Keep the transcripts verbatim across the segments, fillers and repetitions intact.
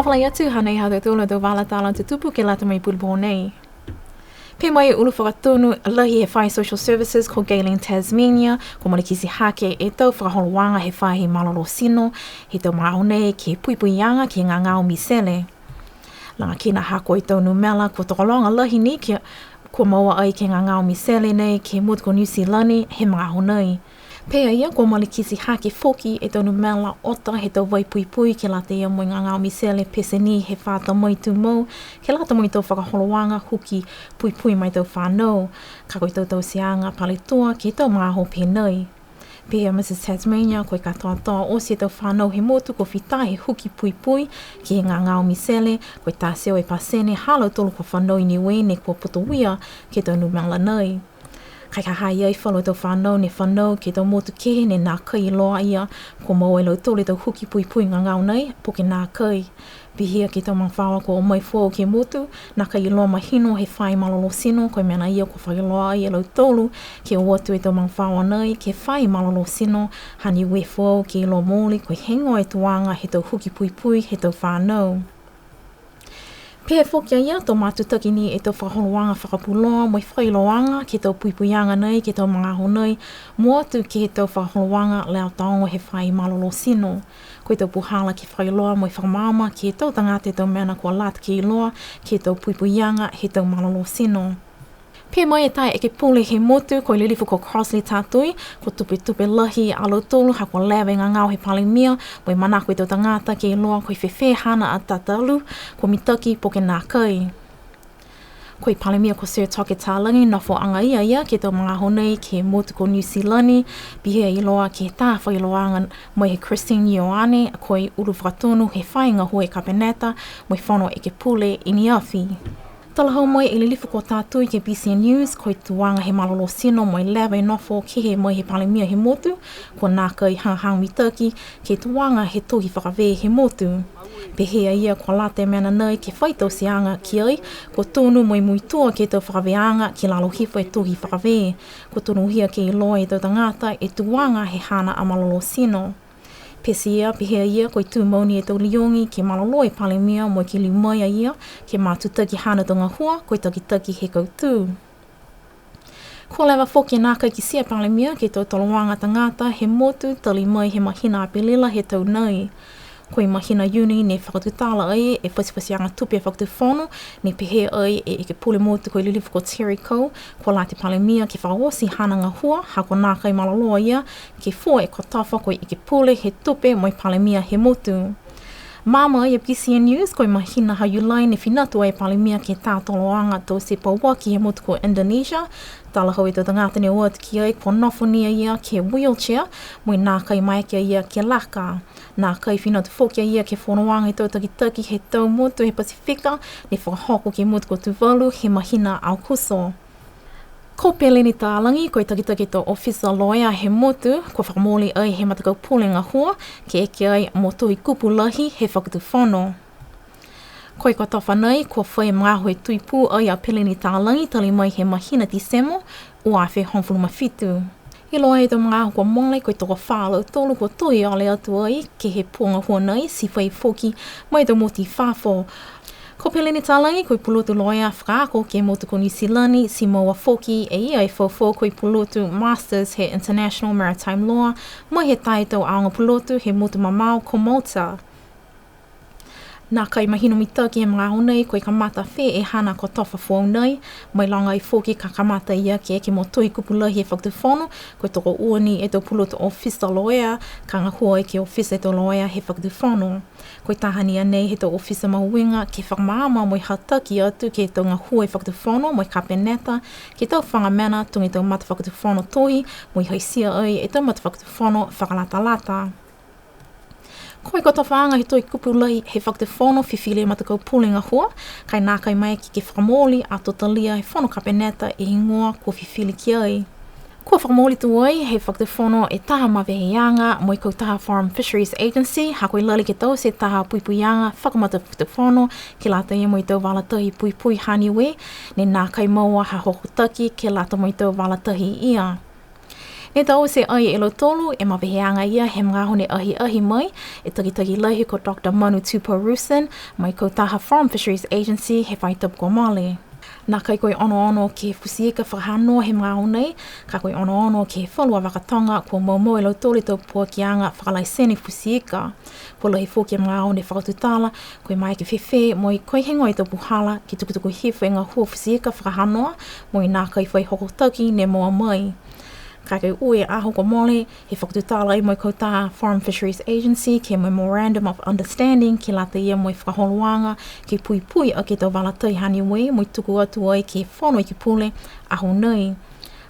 Fakaalofa atu, hanei ha tautolu a tau vala tala tutupu ke lata mo e pulupulu nei. Pehē mai e ulu fakatonu lahi he faahi social services ko Gaylene Tasmania, kua malikiti hake e tau fakaholoaga he faahi malolō tino he tau magaaho nei ke he puipuiaga ke he gagao misele. Lagakina ha ko e tau numela kua tokologa lahi ni ke, kua moua ai ke he gagao misele nei ke he motu ko Niu Silani he magaaho nei. Pehē a ia kua malikiti hake foki e tau numela ota he tau vai puipui ke lata ia mo e gagao misele pete ni he fā ta mai tumau, ke lata mo e tau fakaholoaga huki puipui ma e tau fanau. Ka ko e tau tauteaga paletua ke he tau magaaho pehē nei. Pehē a Mrs Tasmania, ko e katoatoa oti e tau fanau he motu kua fita he huki puipui ke he gagao misele, ko e taha e teau e pasene ha lautolu kua fanau i Niue ne kua putoia ke he tau numela nei. Ka e ha ha i ai falu a tau fanau ne fanau ke he tau motu kehe ne nākai iloa a ia kua moua e lautolu e tau huki puipui gagao nei, po ke nākai. Pihia ke he tau magafaoa kua o mai foou ke he motu, nākai iloa mahino he faahi malolō tino, ko e mena ia kua fakailoa ai e lautolu ke o atu e tau magafaoa nei ke he faahi malolō tino ha Niue foou ke iloa mooli ko e heigoa e tuaga he tau huki puipui he tau fanau. Pehē foki a ia, to matutaki ni e tau fakaholoaga fakapuloa mo e fakailoaaga ke he tau puipuiaga nei ke he tau magaaho nei, mua atu ke he tau fakaholoaga leo taogo he faahi malolō tino. Ko e tau puhala ke fakailoa mo e fakamaama ke he tau tagata e tau mena kua lata ke iloa ke he tau puipuiaga he tau malolō tino. Pehē mai e taha ekepule he motu, ko e lilifu ko Crossley Tatui, kua tupetupe lahi a lautolu ha kua leva e gagao he Palemia, mo e manako e tau tagata ke iloa ko e fēfē haana a tatalu, kua mitaki po ke nākai. Ko e Palemia ko Sir Toke Talagi, nofoaga ia a ia ke he tau magaaho nei ke he motu ko Niu Silani, pihia e iloa ke he taha fakailoaaga mai he Christine Ioane, ko e ulu fakatonu he faahi gahua e Kapeneta, mo e Fono Ekepule i ne afi. Talahau mai e lilifu ko Tatui ke he B C N News, ko e tuaga he malolō tino mo e leva e nofo kehe mai he Palemia he motu, kua nākai hagahaga mitaki ke he tuaga he tohi fakavē he motu. Pehē a ia kua lata e mena nei ke fai tauteaga ki ai, kua tonu mo e muitua ke he tau fakavēaga ki lalo hifo e tohi fakavē. Kua tonuhia ke iloa e tau tagata e tuaga he haana a malolō tino. Pete ia, pehē a ia, ko e tumau ni e tau liogi ke malolō e Palemia mo e ke liu mai a ia ke matutaki haana tau gahua, ko e takitaki he kautū. Kua leva foki e nākai kitia e Palemia ke he tau toloaga tagata he motu tali mai he mahina Apelila he tau nei. Ko e mahina Iuni ne fakatutala ai e fatifatiaga tupe he Fakatufono, ne pehē ai e Ekepule Motu ko e lilifu ko Terry Coe, kua lata e Palemia ke fakaoti haana gahua, ha kua nākai malolō a ia ke fua e kotofa ko e Ekepule he Tupe mo e Palemia he motu. Maama ai e B C N News, ko e mahina ha Iulai ne finatu ai e Palemia ke he taha toloaga taute pauaki he motu ko Indonesia. Talahau e tau tagata ne o atu ki ai kua nofo ni a ia ke he wheelchair, mo e nākai maeke a ia ke laka. Nākai finatu foki a ia ke he fonoaga he tau takitaki he tau motu he Pasifika, ne fakahoko ke he motu ko Tuvalu he mahina Aokuso. Ko Peleni Talagi, ko e takitaki he tau ofisa loea he motu, kua fakamooli ai he matakau pule gahua, ke eke ai mo tohi kupu lahi he Fakatufono. Ko e kotofa nei, kua fai magaaho e tui pū ai a Peleni Talagi, tali mai he mahina Tisemo, ua afe hogofulu ma fitu. Iloa he tau magaaho kua mole, ko e tokofā a lautolu kua tohi ole atu ai ke he pō gahua nei, ti fai foki mai tau motu i fafo. Ko Peleni Talagi, ko e pulotu loea fakaako ke he motu ko Niu Silani, ti moua foki e ia e faufau ko e pulotu Masters he International Maritime Law, mai he taha e tau aoga pulotu he motu mamao ko Malta. Nākai mahino mitaki he magaaho nei ko e kamata fē e haana kotofa foou nei, mailoga ai foki ka kamata ia ke eke mo tohi kupu lahi he Fakatufono, ko e tokoua ni e tau pulotu ofisa loea, ka gahua ai ke he ofisa he tau loea he Fakatufono. Ko e taha ni a nei he tau ofisa mahuiga ke fakamaama mo e hataki atu ke he tau gahua he Fakatufono mo e Kapeneta, ke he tau faga mena tuga e tau matafakatufono tohi, mo e haisia ai e tau matafakatufono fakalatalata. Ko e kotofaaga he tohi kupu lahi he Fakatufono fifili e matakau pule gahua, ka e nākai maeke ke fakamooli ato talia he Fono Kapeneta e higoa kua fifili ki ai. Kua fakamooli tuai he Fakatufono e taha maveheaga mo e kautaha Forum Fisheries Agency, ha ko e lali ke taute e taha puipuiaga fakamatafakatufono ke lata ia mo e tau vala tahi puipui ha Niue, ne nākai moua ha hokotaki ke lata mo e tau vala tahi ia. Ne taute ai e lautolu e maveheaga ia he magaaho ne ahiahi mai e takitaki lahi ko Doctor Manu Tupu Rusin, mai kautaha Forum Fisheries Agency he faahi tapu kua mole. Nākai ko e onoono ke he futi ika fakahanoa he magaaho nei, ka ko e onoono ke he falu a vaka toga kua moumou e lautolu e tau poakiaga fakalaiseni futi ika. Kua lahi foki e magaaho ne fakatutala, ko e maeke fēfē mo e ko e heigoa e tau puhala ke tukutuku hifo e gahua futi ika fakahanoa, mo e nākai fai hokotaki ne moua mai. Ka ko e ua e aho kua mole, he fakatutala ai mo e kautaha Forum Fisheries Agency ke he Memorandum of Understanding ke lata ia mo e fakaholoaga ke puipui aki e tau vala tai ha Niue, mo e tuku atu ai ke he Fono Ekepule aho nei.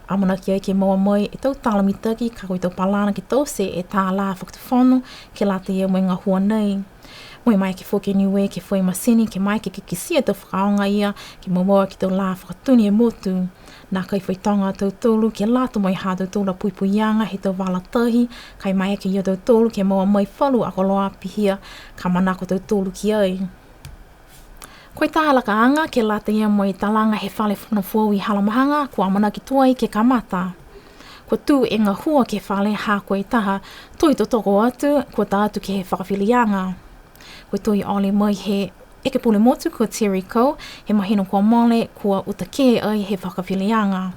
Amanaki ai ke moua mai e tau tala mitaki, ka ko e tau palana ke taute e tālā fakatufono ke lata ia mo e gahua nei. Mo e maeke foki a Niue ke fai masini ke maeke ke kitia e tau fakaaoga ia ke momoua ke he tau lā fakatonu he motu. Nākai fai toga a tautolu ke lata mo e ha tautolu a puipuiaga he tau vala tahi, ka e maeke ia tautolu ke moua mai falu a koloa pihia ka manako a tautolu ki ai. Ko e taha lakaaga ke lata ia mo e talaga he fale fono foou i Halamahaga, kua amanaki tuai ke kamata. Kua tū e gahua ke he fale ha ko e taha tohi totoko atu, kua tā atu ke he fakafiliaga. Ko e tohi ole mai he Ekepule Motu ko Terry Coe, he mahina kua mole, kua uta kehe ai he fakafiliaga.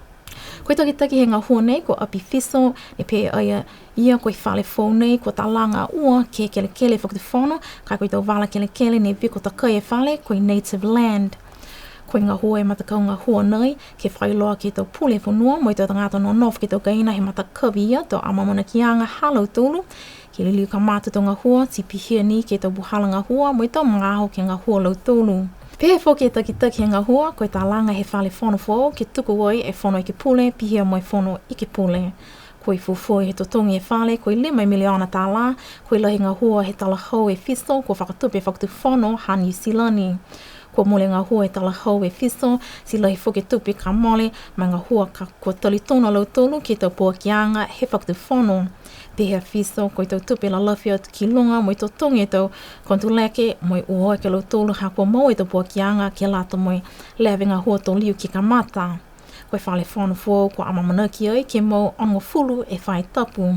Ko e takitaki he gahua nei ko Api Fiso, ne pehē a ia, ia ko e fale foou nei kua talaga ua ke he kelekele fakatufono, ka ko e tau vala kelekele ne viko takai e fale ko e native land. Ko e gahua e matakau gahua nei ke fakailoa ke he tau pule fonua mo e tau tagata nonofo ke he tau kaina he matakavi ia, tau amaamanakiaga ha lautolu ke liliu kamata e tau gahua, ti pihia ni ke he tau puhala gahua mo e tau magaaho ke gahua a lautolu. Pehē foki e takitaki he gahua, ko e talaga he fale fono foou ke tuku ai e Fono Ekepule pihia mo e Fono Ekepule. Ko e fuafua he totogi e fale ko e lima e miliona tālā, ko e lahi e gahua he talahau e Fiso kua fakatupe e Fakatufono ha Niu Silani. Kua mole e gahua he talahau e Fiso, ti lahi foki e tupe ka mole, mo e gahua ka kua talitonu a lautolu ke he tau poakiaga he Fakatufono. Pehē a Fiso, ko e tau tupe lalafi atu ki luga mo e totogi e tau konotuleke mo e o atu a lautolu ha kua moua e tau poakiaga ke lata mo e leva e gahua to liu ke kamata. Ko e fale fono foou kua amaamanaki ai ke moua onogofulu e faahi tapu.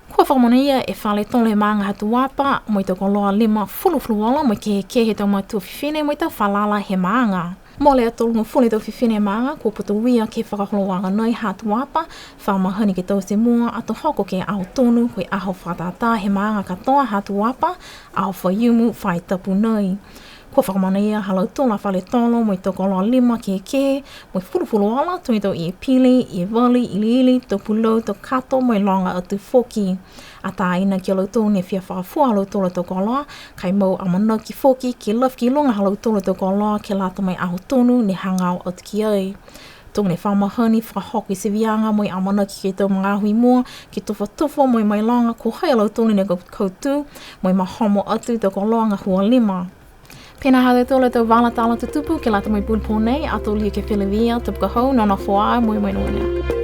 Kua fakamonuina e fale tolo he maaga ha Tuapa mo e tau koloa lima fulufuluola mo e kehekehe he tau matua fifine mo e tau falala he maaga. Mole e tolugofulu e tau fifine he maaga kua putoia ke he fakaholoaga nei ha Tuapa, fa mahani ke taute mua ato hoko ke he Aho Tonu, ko e aho fakatātā he maaga katoa ha Tuapa, aho Faiumu faahi tapu nei. Kua fakamonuina ha lautolu a fale tolo mo e tau koloa lima kehekehe, mo e fulufuluola, tuga e tau ie pili, ie vali, iliili, tau pulou, tau kato, mo e loga atu foki. Atāina ki a lautolu ne fia fakafua ha lautolu a tau koloa, ka e mau amanaki foki ke lafi ki luga ha lautolu a tau koloa ke lata mo e Aho Tonu ne hagaao atu ki ai. Tuga ne fa mahani fakahoko e siviaga mo e amanaki ke he tau magaaho i mua, ke tufatufa mo e mailoga ko hai a lautolu ne kau-, kautū, mo e mahomo atu e tau koloa gahua lima. Pihia ha tautolu a tau vala tala tutupu ke lata mo e pulpo nei, ato liu ke feleveia, tapu ka hau, nonofo ā, monuina.